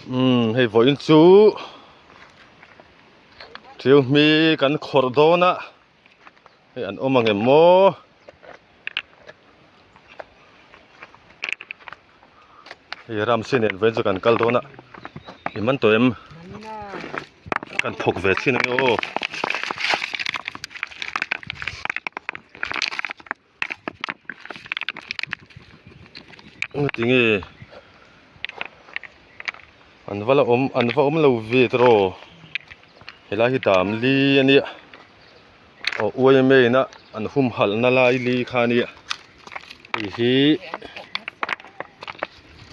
Umm hei vawiin chu thil hmi kan khawrh dawn a hei an awm ang em maw hei ramsi nen vawiin chu kan kal dawn a i man tawh em kan thawk ve thin ang e aw. Engati nge an va la awm an va awm lo ve tawh helai hi dam li a nia aw uaime ina an humhalh na lai li kha a nia hei hi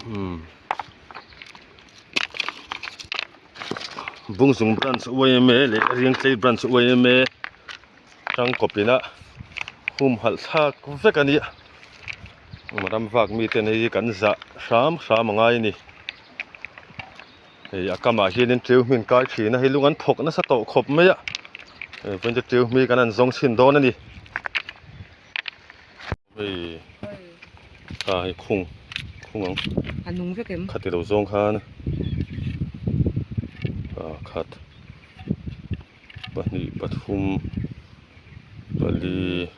umm Bungzung branch uaime leh Riangtlei branch uaime. Tangkawp ina humhalh thlak vek a nia ram vak mite hi kan zah hram hram a ngai a ni hei a kamah hianin tiu hmin kai thin a hei lung an thawk nasa tawh khawp mai a hei vawiin chu tiu hmi kan han zawng chhin dawn a ni hei kha hei khung khung ang a nung vek em khati lo zawng khan ah khat. pahnih pathum pali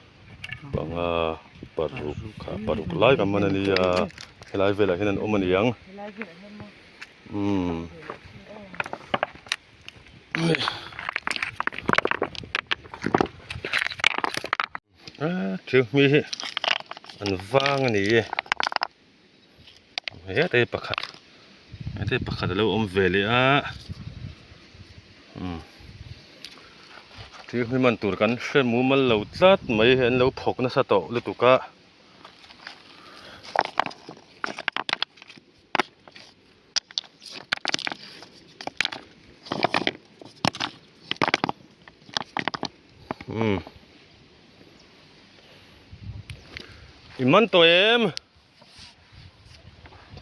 panga paruk kha paruk lai kan man a nia helai velah hian an awm a ni ang umm thil hmi hi an vang a ni e. Heta hi pakhat heta hi pakhat alo awm ve leh a umm thil hi man tur kan hre mumal lo tlat mai hi an lo thawk nasa tawh lutuk a. Umm i man tawh em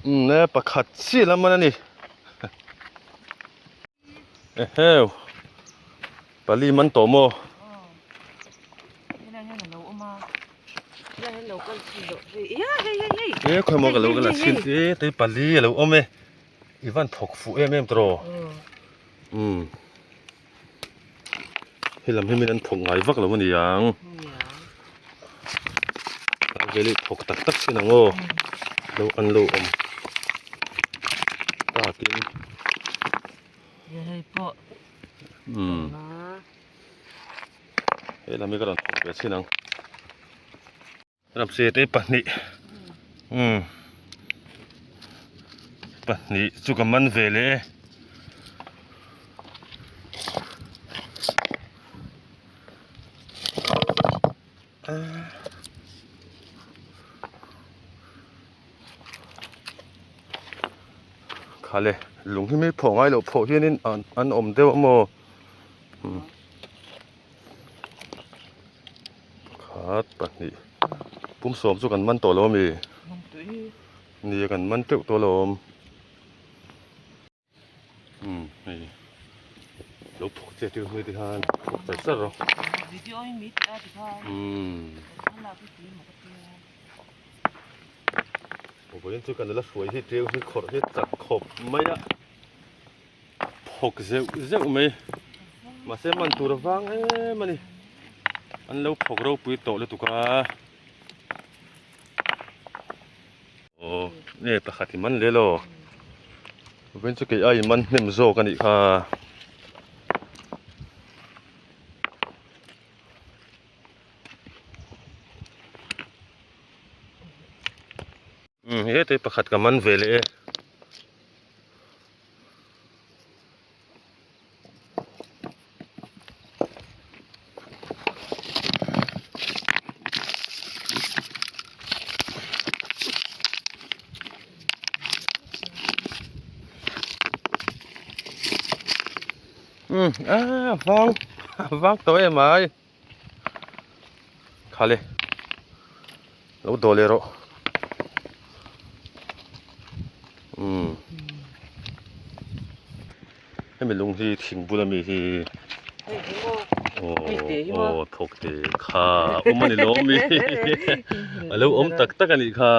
umm e pakhat chiah la man a ni eheu pali man tawh maw e khawi maw ka lo kal a chhin e tei pali a lo awm e i van thawk fuh em em tawh umm. He lam hi min an thawk ngai vak lo a ni ang. A veli thawk tak tak chin ang aw. Lo an lo awm. Takin. Hei pawh. Hmm. He lam hi ka rawn thawk ve chin ang. Ramse te pahnih umm pahnih chu ka man ve leh e. Khale lung hi mi phawh ngai loh phawh hianin an awm deuh a maw umm. Pakhat pahnih pum sawm chu kan man tawh lo ami nia kan man teuh tawh lo awm umm hei lo phawk che tir hmui te khan phawk char char rawh umm vawiin chu kan la hruai hi ṭeu hi khawrh hi chak khawp mai a. Thawk zeuh zeuh mai mahse man tur a vang em a ni an lo phawk ropui tawh lutuk a aw nge pakhat i man leh law vawiin chu kei ai man hnem zawk a nih kha. Umm hete pakhat ka man ve leh e. Um a vang a vang tawh em ai khale lo dawh leh rawh umm hemi lung hi thing bula mi hi. Aw aw thawk te kha awm a ni lo awm i a lo awm tak tak a nih kha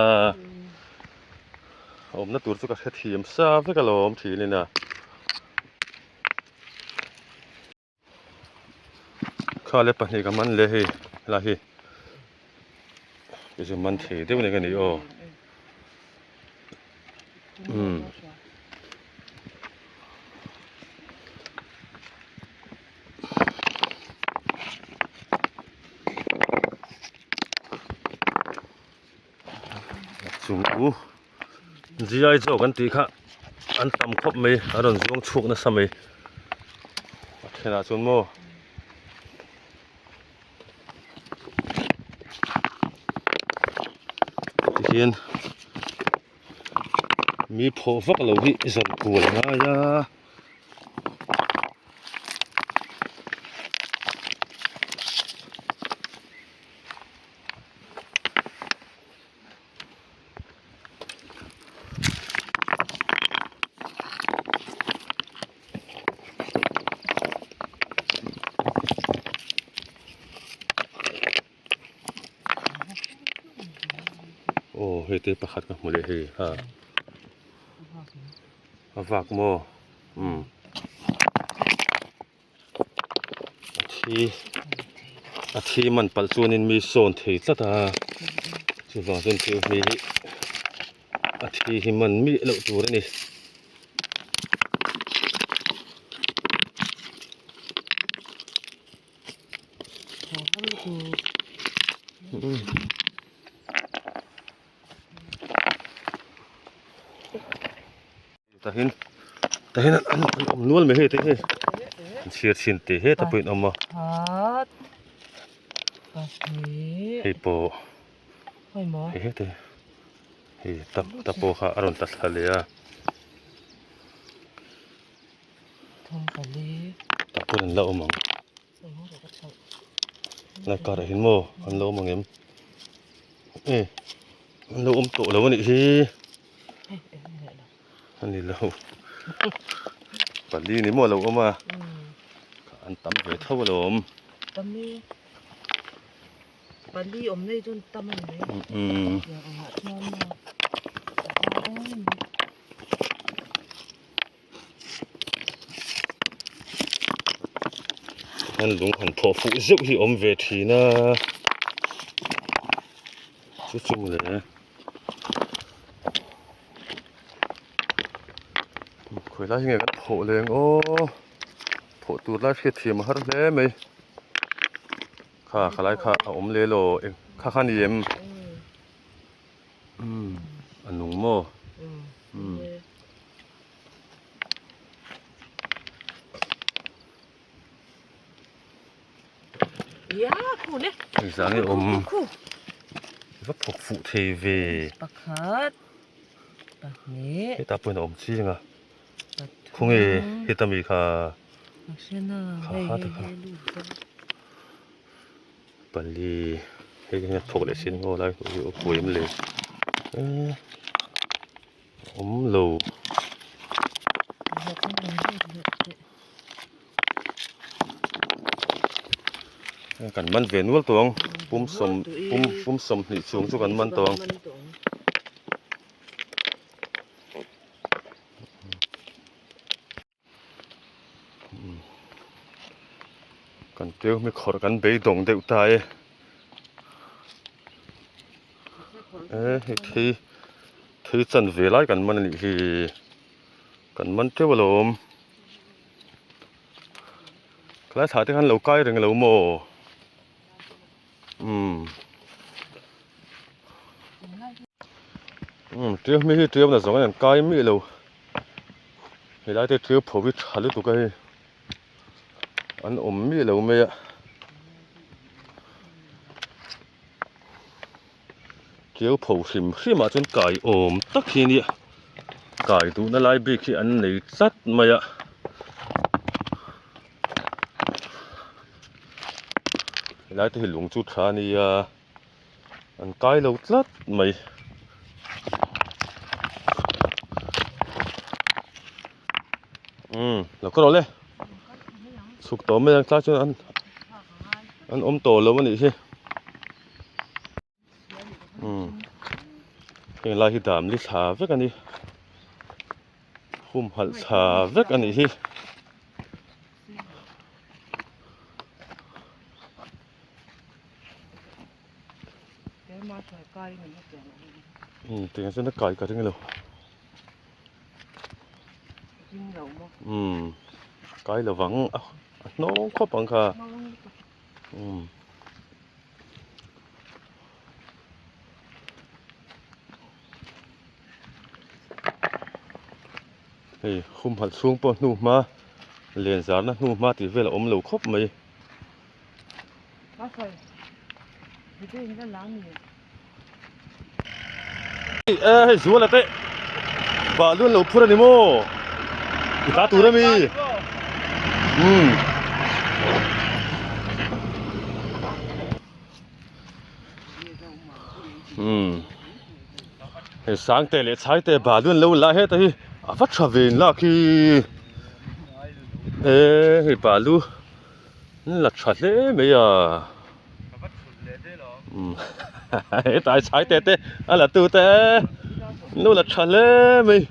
a awmna tur chu ka hrethiam sa vek alawm thin in a. Kha le pahnih ka man le hei helai hi chu man thei deuh nek a ni aw umm. Chung u GI zawk an tih kha an tam khawp mai a rawn zuang chhuak nasa mai a thenah chuan maw tihian mi phawh vak lo hi zawn kual a ngai a. Aw hei te pakhat ka hmu leh hei ha a vak maw umm. A thi a thi man palh chuanin mi sawn thei tlat a chuvang chuan thil hi a thi hi man miah loh tur a ni. Tahin tahin an awm nual mai hei te hi an chhiar chhin teh hetah pawhin an awm a hei pawh hei hete hei ta ta pawh kha a rawn tla thla leh a tah pawh an la awm ang lai karah hian maw an la awm ang em e an lo awm tawh lo a nih hi. A ni lo pali ni maw a lo awm a an tam ve tho alawm tam e pali awm nei chuan tam a ni mai tiang angah chuan maw an lung han phawh fuh zeuh hi awm ve thin a chu chu le. Khawi lai hi nge kan phawh leng aw phawh tur lai hriat thiam a har hle mai kha kha lai kha a awm leh law eng kha kha a ni em umm a nung maw umm. Engzah nge awm va phawk fuh thei ve pakhat pahnih hetah pawhin a awm chiang a khawnge heta mi kha kha te kha pali hei hian a thawk leh sin ngaw lai hi a buai em le eee awm lo. Kan man ve nual tawh ang pum sawm pum pum sawmhnih chhung chu kan man tawh ang. Kan teu mi khawrh kan beidawng deuh ta e. E hei thei thei chanve lai kan man a nih hi kan man teuh alawm. Khalai thlah te khan lo kai reng lo maw? Umm. Umm ṭiau hmi hi ṭiau na zawng a an kai miah lo. Helai te ṭiau pho hi ṭha lutuk a hei. An awm miah lo mai a. Ṭiau pho hrim hrim ah chuan kai awm tak hi a nia. Kai duhna lai bik hi an nei tlat mai a. Helai te hi lung chu tha a nia an kai lo tlat mai. Umm lo kal rawh le chhuk tawh mai ang tlai chuan an. An awm tawh lo a nih hi. Umm heng lai hi dam li thla vek a ni. Humhalh thla vek a nih hi. Umm tiang chuan a kai ka ring lo. Umm kai lovang a hnawng khawp ang kha. Umm. Hei humhalh chhung pawh hnu hma len zarna hnu hma tih vel a awm lo khawp mai. E hei zuala te balu an lo phur a ni maw i ta tur a mi umm umm hei sangte leh chhaite balu an lo la heta hi a va tha ve in lak hi e hei balu an la tha hle mai a. Hetlai chhai te te a la tu te nu la tha hle mai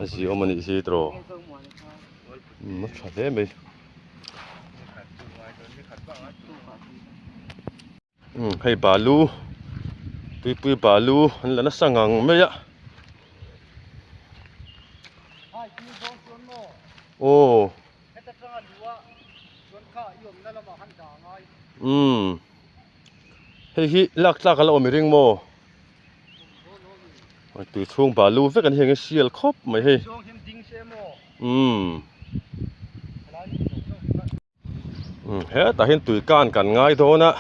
a zi awm a nih hi tiraw a tha hle mai hei balu tuipui balu an la nasa ngang mai a aw. Heta tanga lua chuan kha i awmna lamah khan dah a ngai. Umm. Hei hi lak tlak a la awm i ring maw? Tui chhung balu vek an hian sial khawp mai hei. Zawng hian ding se maw? Umm. Umm hetah hian tui kan kan ngai dawn a.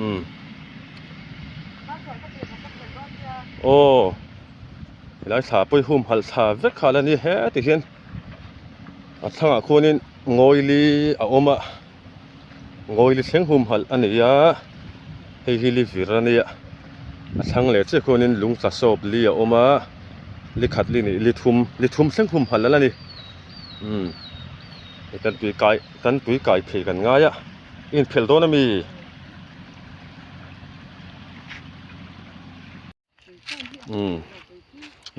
Umm aw helai thla pawh hi humhalh thla vek kha la ni heti hian a thlangah khuanin ngawili a awm a ngawili thleng humhalh a ni a hei hi li vir a nia a thlang leh chiah khuanin lung tla sawp li a awm a li khat li nih li thum li thum thleng humhalh a la ni umm kan tui kai kan tui kai phei kan ngai a. Inphelh dawn a mi? Umm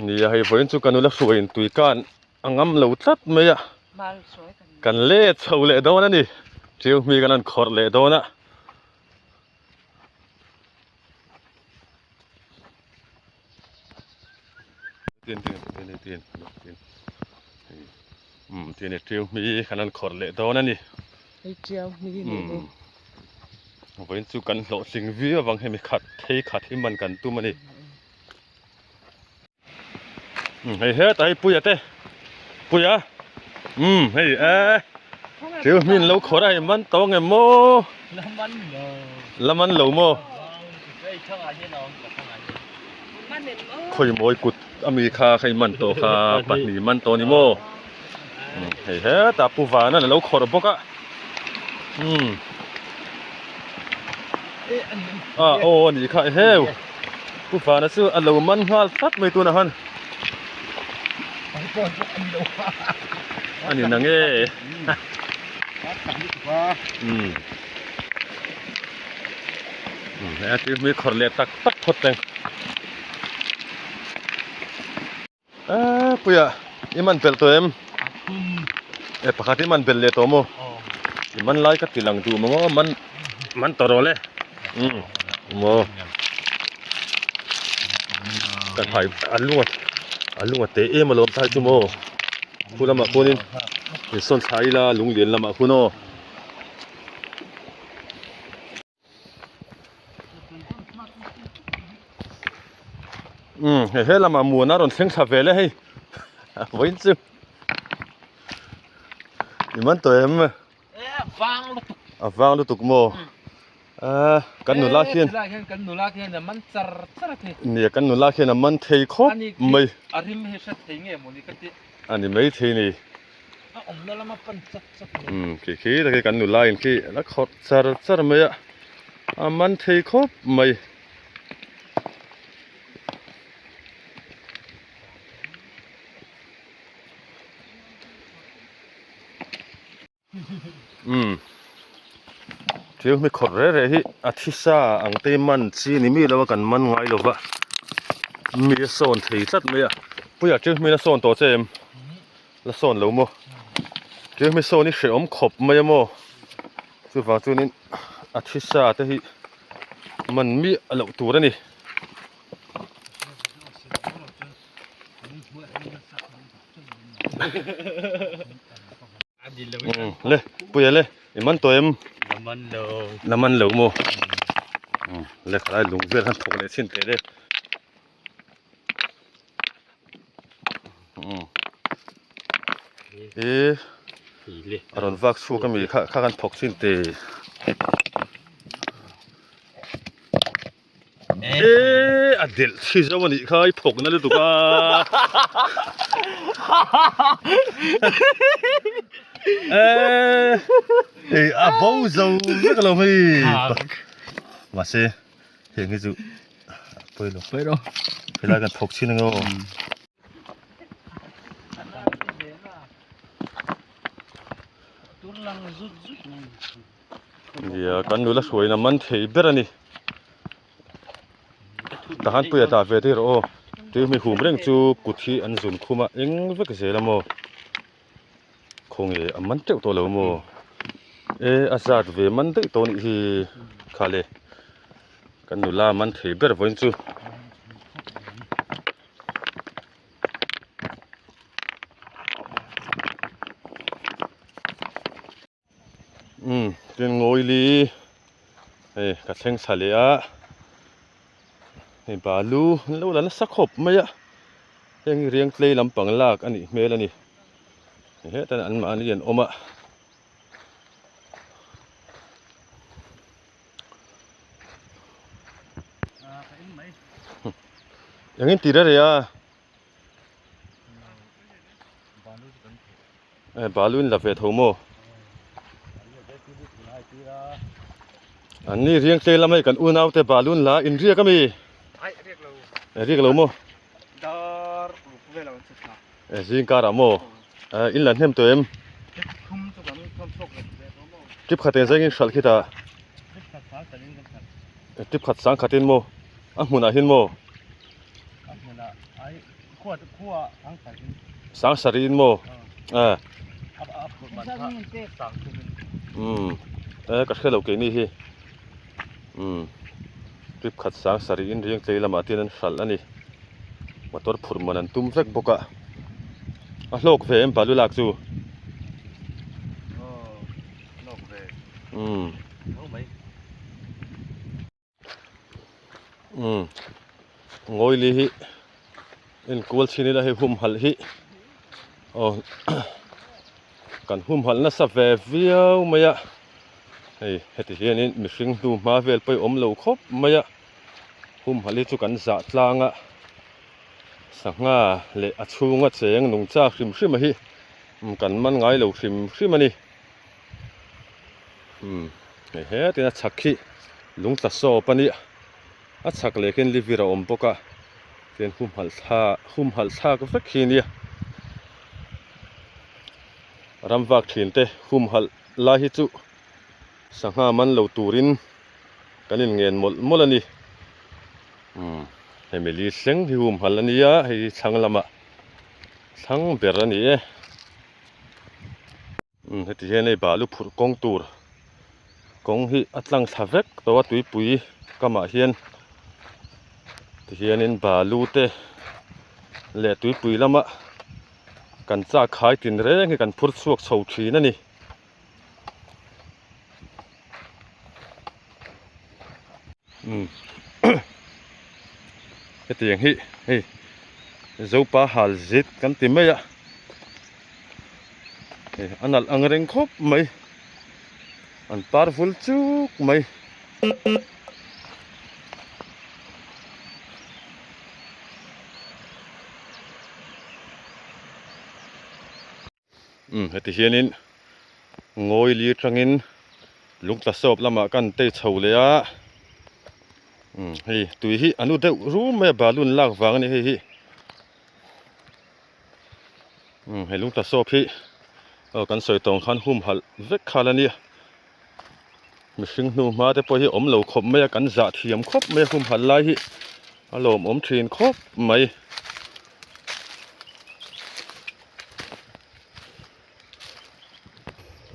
nia hei vawiin chu ka nula hruaiin tui kan a ngam lo tlat mai a kan let chho leh dawn a ni tiu hmi kan han khawrh leh dawn a. Tin tin tin tin tin umm tin e tiu hmi kan han khawrh leh dawn a ni. Hei tiu hmi ni hi. Vawiin chu kan hlawhtling viau avang hemi khat phei khat hi man kan tum a ni. Umm hei hetah hei Puia te Puia umm hei e tiu hmi an lo khawrh a hei man tawng em maw la man lo maw khawimawi kut ami kha hei man tawh kha pahnih man tawh a ni maw hei hetah pu vana a lo khawrh bawk a umm a aw a nih kha eheu. Pu Vana chu a lo man nghal tlat mai tunah khan. A ni na nge. Umm. Umm hei a tui hmui khawrh leh tak tak phawt reng. Aaa puia i man belh tawh em? E pakhat i man belh leh tawh maw? I man lai ka ti lang duh maw maw man man tawh rawh le umm maw ka thai a lung a lung a te em alawm thai chu maw khu lamah khuanin insawn thla ila lunglian lamah khuan aw. Umm hei he lamah muan a rawn thleng thla vel e hei vawiin chu i man tawh em a vang lutuk maw ah kan nula khian kan nula khian a man char char a thei nia kan nula khian a man thei khawp mai a rim hi hre thei nge mawni ka ti a ni mai thei ni a awmna lama pan chak chak mai. Umm khi khi tak hi kan nula in khi a la khawrh char char mai a, a man thei khawp mai. Umm Tiang hi khawrh reh reh hi a thi sa ang te man chi ni mi lo a kan man ngai lo va mi a sawn thei tlat mai a puia tiang hming a sawn tawh che em la sawn lo maw tiang hming sawn hi hrehawm khawp mai a maw chuvang chuanin a thi sa te hi man miah loh tur a ni. Le puia le i man tawh em la man lo la man lo maw le khalai lung vel han thawk leh chhin teh le e a rawn vak chhuak ami kha kha kan thawk chhin teh Eee a delh thi zo a nih kha i phawk na lutuk a eee hei a bo zo vek alo hei mahse heng hi chu pawi lo pawi lo helai kan thawk chhin ang aw. Nia kan nula hruaina man thei ber a ni tahan puia dah ve daih rawh aw tui hmi hum reng chu kut hi an zun khum a eng vek zel a maw khawnge a man teuh tawh lo maw e a zat ve man daih tawh a nih hi kha le kan nula man thei ber vawiin chu. Umm tin ngawili hei ka thleng thla leh a hei balu an lo la nasa khawp mai a heng hi riang tlei lampang lak a nih hmel a ni hetah hian anmahni an awm a. Engin ti reh reh a. Eh balu in la ve tho maw an ni riang tlei lam hei kan unau te balu in la in riak ami eh riak lo maw eh zing karah maw eh in la hnem tawh em tip khat eng zengin hralh khitah tip khat sang khatin maw a hmunah hian maw. Sang sarih in maw? Eh. Umm. Eh ka hre lo keini hi. Umm. Trip khat sang sarih in riang tlei lamah te hian an hralh a ni. Motor phurh man an tum vek bawk a. A hlawk ve em balu lak chu? Umm. Umm ngawili hi enkual chhin ila hei humhalh hi aw kan humhalh nasa ve viau mai a hei heti hianin mihring hnu hma vel pawh hi awm lo khawp mai a humhalh hi chu kan zah tlang a sangha leh a chhunga cheng nungcha hrim hrim a hi kan man ngai lo hrim hrim a ni. Umm hei hetin a chhak hi lung tla sawp a nia a chhak leh khian livir a awm bawk a tian humhalh thla humhalh thlak vek hi nia ram vak thin te humhalh lai hi chu sangha man lo turin kan in ngen mawlh mawlh a ni umm hemi li thleng hi humhalh a nia hei hi thlang lamah thlang ber a ni e. Umm heti hian hei balu phurh kawng tur kawng hi a tlang thla vek tawh a tuipui kamah hian tihianin balu te leh tuipui lama kan chak khai tin reng hi kan phur chhuak chho thin a ni. Umm hetiang hi hei zopa hal zit kan ti mai a hei a nalh ang reng khawp mai an par vul chuk mai. Umm heti hianin ngawi li atangin lung tla sawp lamah kan tei chho leh a umm hei tui hi a nu deuh rum mai a balloon lak vang a ni hei hi umm hei lung tla sawp hi. Aw kan sawi tawng khan humhalh vek khal a nia. Mihring hnu hma te pawh hi awm lo khawp mai a, kan zah thiam khawp mai a humhalh lai hi a lawmawm thin khawp mai.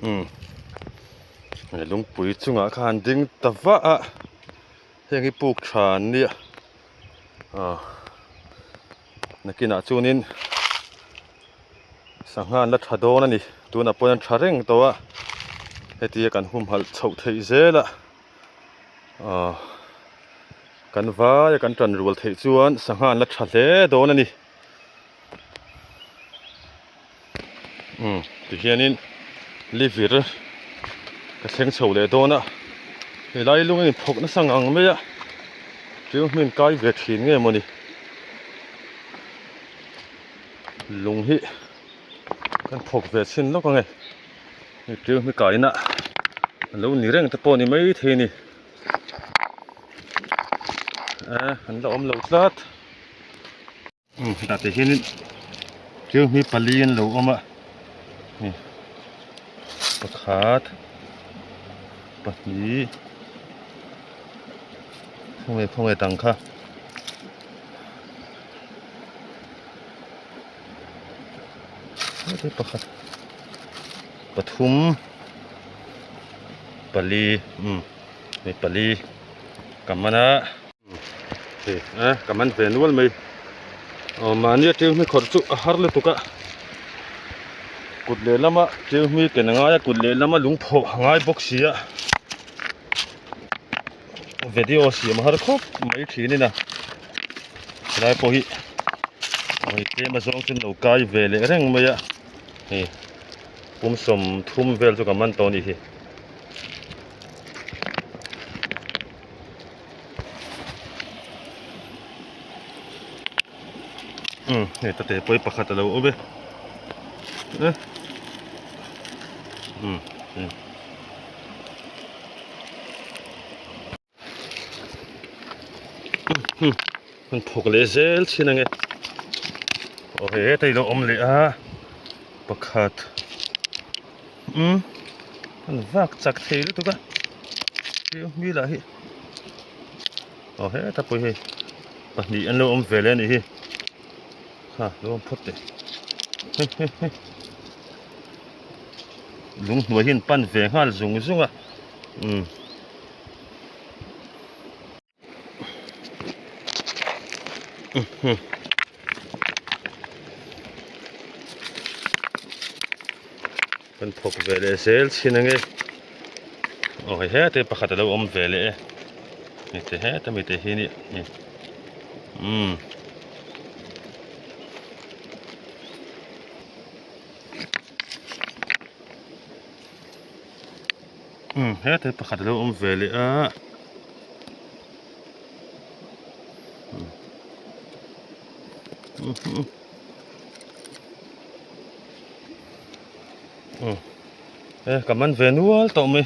Umm he lungpui chungah khan ding ta vah a heng hi puk tha an nia ah nakinah chuanin sangha an la tha dawn a ni tunah pawh hian tha reng tawh a hetia kan humhalh chhoh theih zel a ah kan vaia kan tan rual theih chuan sangha an la tha hle dawn a ni. Umm tihianin livir ka thleng chho leh dawn a helai lung a inphawk nasa ngang mai a tiu hmin kai ve thin nge mawni lung hi kan phawk ve chhin lawk ange hei tiu hmi kaina a lo ni reng te pawh a ni maithei a ni eh an la awm lo tlat. Umm hetah te hianin thil hi pali an lo awm a hei pakhat pahnih khawnge khawnge dang kha heti pakhat pathum pali umm hei pali ka man a. Hei a ka man ve nual mai aw mahni a tiu hmi khawrh chu a har lutuk a kut lehlama tiu hmi ken a ngai a kut lehlama lung phawh a ngai bawk si a video siam a har khawp mai thin in a helai pawh hi hei tlem a zawng chu an lo kai ve leh reng mai a hei pum 30 vel chu ka man tawh a nih hi. Umm hei tate pawi pakhat a lo awm e eh umm umm umm an phawk leh zel thin ange aw hei hetah hi lo awm leh a pakhat umm an vak chak thei lutuk a hmi lah hi aw heta pawh hi pahnih an lo awm ve leh a nih hi ha lo awm phawt teh he he he lung hnuai hi an pan ve nghal zung zung a umm. Kan thawk ve leh zel chhin ange aw hei hete pakhat alo awm ve leh e hei te heta mi te hi ni umm. Umm heta hi pakhat alo awm ve leh a umm e ka man ve nual tawh mai.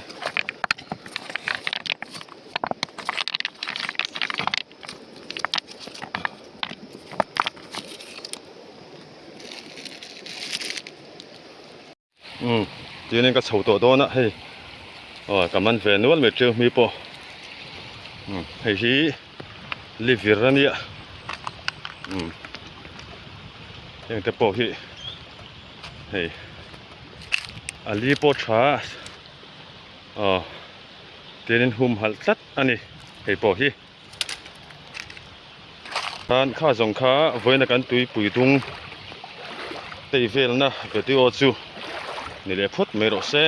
Umm tihianin ka chho tawh dawn a hei aw ka man ve nual mai ṭeu hmi pawh umm hei hi livir a nia umm heng te pawh hi hei a li pawh tha aw tihianin humhalh tlat a ni hei pawh hi. Khan kha zawng kha vawiina kan tuipui dung tei velna video chu ni leh phawt mai rawh se.